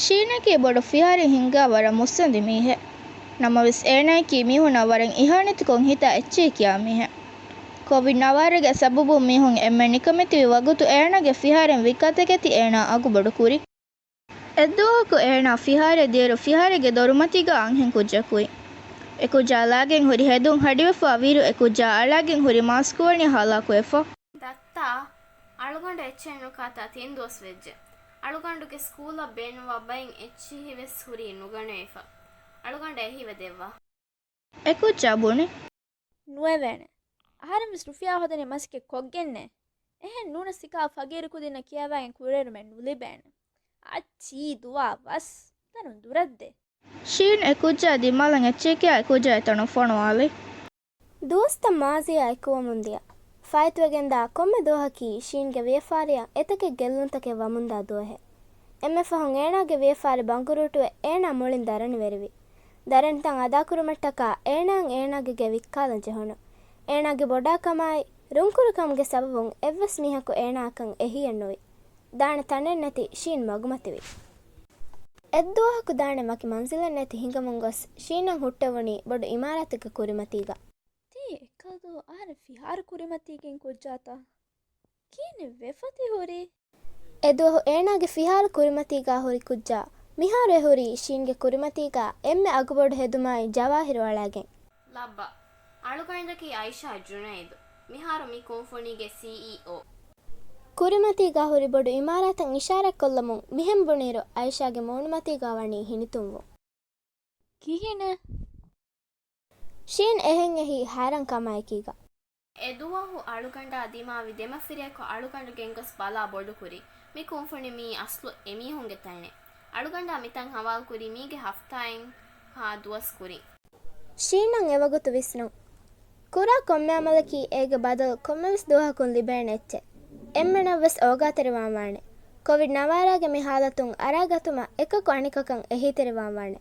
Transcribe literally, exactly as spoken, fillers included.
ޝީނަކީ ބޮޑު ފިހާރި ހިންގާ ވަރަށް މުއްސަނދި މީހެއް. ނަމަވެސް އޭނާއަކީ މީހުންނަށް ވަރަށް އިހާނެތިކޮށް ހިތާ އެއްޗެހި ކިޔާ މީހެއް. ކޮވިޑް ނަވާރަގެ ސަބަބުން މީހުން އެންމެ ނިކަމެތިވި ވަގުތު އޭނާގެ ފިހާރައިން ވިއްކާތަކެތި އޭނާ އަގުބޮޑު ކުރި. އެއްދުވަހަކު އޭނާ ފިހާރަ ދިޔައިރު ފިހާރަގެ ދޮރުމަތީގަ އަންހެން ކުއްޖަކު އިން. އެ ކުއްޖާ ލާގެން ހުރި ހެދުން ހަޑިވެފަ ވިއިރު އެ ކުއްޖާ އަޅާގެން ހުރި މާސްކު ވަނީ ހާލާކުވެފަ. ދައްތާ، އަޅުގަނޑު އެއްޗެއް ނުކާތާ ތިން ދުވަސް ވެއްޖެ. އަޅުގަނޑުގެ ސްކޫލަށް ބޭނުންވާ ބައެއް އެއްޗިހި ވެސް ހުރީ ނުގަނެވިފަ. އަޅުގަނޑަށް އެހީވެ ދެއްވާ. އެ ކުއްޖާ ބުނި. ނުވެވޭނެ. އަހަރެން ވެސް ރުފިޔާ ހޯދަނީ މަސައްކަތް ކޮށްގެންނޭ. އެހެން ނޫނަސް ހިކާ ފަގީރު ކުދިންނަށް ކިޔަވައިގެން ކުރިއެރުމެއް ނުލިބޭނެ. އައްޗީ ދުވާ ވަސް. ތަނުން ދުރަށްދޭ. ޝީން އެ ކުއްޖާ ދިމާލަށް އެއްޗެއް ކިޔާ އެ ކުއްޖާ އެތަނުން ފޮނުވާލި. ދުވަސްތައް މާޒީއާ އެކުވަމުންދިޔަ. ފާއިތުވެގެންދާ ކޮންމެ ދުވަހަކީ ޝީންގެ ވިޔަފާރިއަށް އެތަކެއް ގެއްލުންތަކެއް ވަމުންދާ ދުވަހެއް. އެންމެ ފަހުން އޭނާގެ ވިޔަފާރި ބަނގުރޫޓުވެ އޭނާ މުޅިން ދަރަނިވެރިވި. ދަރަނިތައް އަދާކުރުމަށްޓަކާ އޭނާއަށް އޭނާގެ ގެ ވިއްކާލަން ޖެހުނު. އޭނާގެ ބޮޑާކަމާއި، ރުންކުރުކަމުގެ ސަބަބުން އެއްވެސް މީހަކު އޭނާއަކަށް އެހީއެއްނުވި. ދާނެ ތަނެއް ނެތި ޝީން މަގުމަތިވި. އެއްދުވަހަކު ދާނެ ވަކި މަންޒިލެއް ނެތި ހިނގަމުން ގޮސް ޝީނަށް ހުއްޓެވުނީ ބޮޑު އިމާރާތެއްގެ ކުރިމަތީގަ. ތީ އެކަލު އަހަރެން ފިހާރަ ކުރިމަތީގެން ކުއްޖާތަ؟ ކިހިނެއް ވެފަ ތި ހުރީ؟ އެދުވަހު އޭނާގެ ފިހާރަ ކުރިމަތީގަ ހުރި ކުއްޖާ މިހާރު އެ ހުރީ ޝީންގެ ކުރިމަތީގަ އެންމެ އަގުބޮޑު ހެދުމާއި ޖަވާހިރު އަޅާގެން. ލައްބަ. އަޅުގަނޑަކީ އައިޝާ ޖުނައިދު. މިހާރު މި ކުންފުނީގެ ސީއީއޯ. ކުރިމަތީގަ ހުރި ބޮޑު އިމާރާތަށް އިޝާރާތްކޮށްލަމުން މިހެން ބުނިއިރު އައިޝާގެ މޫނުމަތީގަ ވަނީ ހިނިތުންވުން. ކިހިނެއް؟ ޝީން އެހެން އެހީ ހައިރާން ކަމާއެކީގަ. އެދުވަހު އަޅުގަނޑާ ދިމާވި ދެމަފިރިޔަކު އަޅުގަނޑު ގެންގޮސް ބަލާ ބޮޑުކުރި. މި ކުންފުނި މީ އަސްލު އެމީހުންގެ ތަނެއް. އަޅުގަނޑާ މިތަން ހަވާލުކުރީ މީގެ ހަފްތާއެއްހާ ދުވަސް ކުރިން. ޝީނަށް އެވަގުތު ވިސްނުން. ކުރާ ކޮންމެ އަމަލަކީ އޭގެ ބަދަލު ކޮންމެވެސް ދުވަހަކުން ލިބޭނެ އެއްޗެއް. އެންމެނަށްވެސް އޯގާތެރިވާންވާނެ. ކޮވިޑް ނަވާރާގެ މި ހާލަތުން އަރާގަތުމަށް އެކަކު އަނެކަކަށް އެހީތެރިވާންވާނެ.